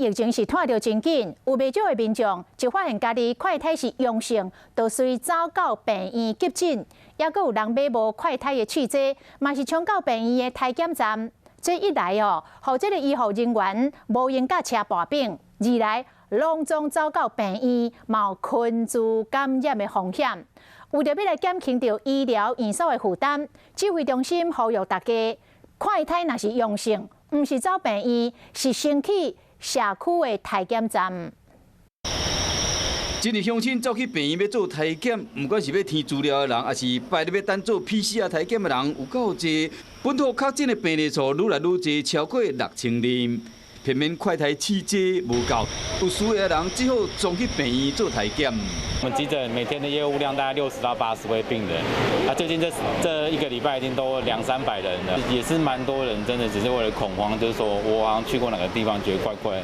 疫情是拖著真緊，有袂少的民眾一發現家己快篩是陽性，就隨走到病院急診，抑閣有人買無快篩的試劑，嘛是衝到病院的篩檢站。這一來哦，予這个醫護人員無閒佮車跋反；二來，攏總走到病院，嘛有群聚感染的風險。為著欲來減輕著醫療院所的負擔，指揮中心呼籲大家，快篩若是陽性，毋是走病院，是先去社區的篩檢站。這呢鄉親走去病院欲做篩檢，毋管是欲填資料的人，抑是排咧欲等做 PCR 篩檢的人，有夠濟。本土確診的病例數愈來愈濟，超過6000例。偏偏快篩試劑無夠，有需要的人只好衝去病院做篩檢。我們急診每天的業務量大概60到80位病人，啊，最近這一個禮拜已經都兩三百人了，也是蠻多人，真的只是為了恐慌，就是說我好像去過哪個地方，覺得怪怪，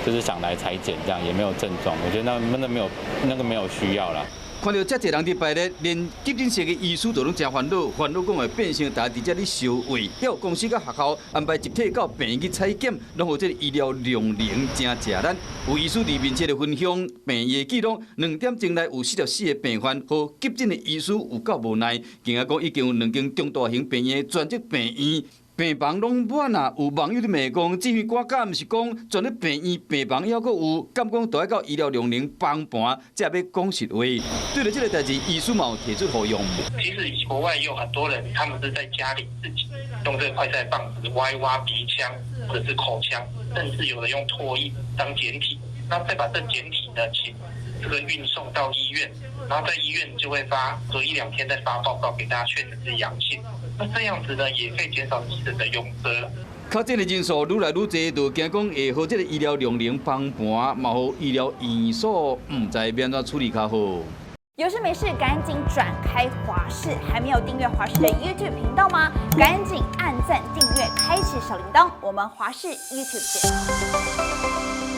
就是想來採檢，這樣也沒有症狀，我覺得那沒有那個沒有需要啦。看著遮濟人佇排列，連急診室的醫師都攏誠煩惱，煩惱講會變成大家佇遮咧燒話。有公司佮學校安排集體到病院去採檢，攏予這个醫療量能誠吃力。有醫師佇面冊咧分享病院的記錄，2點鐘內有44個病患，予急診的醫師有夠無奈。驚訝講已經有兩間中大型病院的專責病院。病房攏滿啊！有網友佇罵講，指揮官敢毋是講專責病院病房猶閣有，敢講都愛到醫療量能崩盤，才欲講實話。對著這个代誌，醫師嘛有提出呼籲。其實國外有很多人，他們是在家裡自己用這個快篩棒子挖一挖鼻腔或者是口腔，甚至有的用唾液當檢體，那再把這檢體呢，請這個運送到醫院，然後在醫院就會發隔一兩天再發報告給大家確診是陽性。那這樣子呢，也可以減少急診的擁塞了。確診的人數愈來愈濟，就驚講會予這个醫療量能崩盤，嘛予醫療院所毋知欲按怎處理較好。有事沒事趕緊轉開華視，還沒有訂閱華視的 YouTube 頻道嗎？趕緊按讚訂閱，開啟小鈴鐺。我們華視 YouTube 見。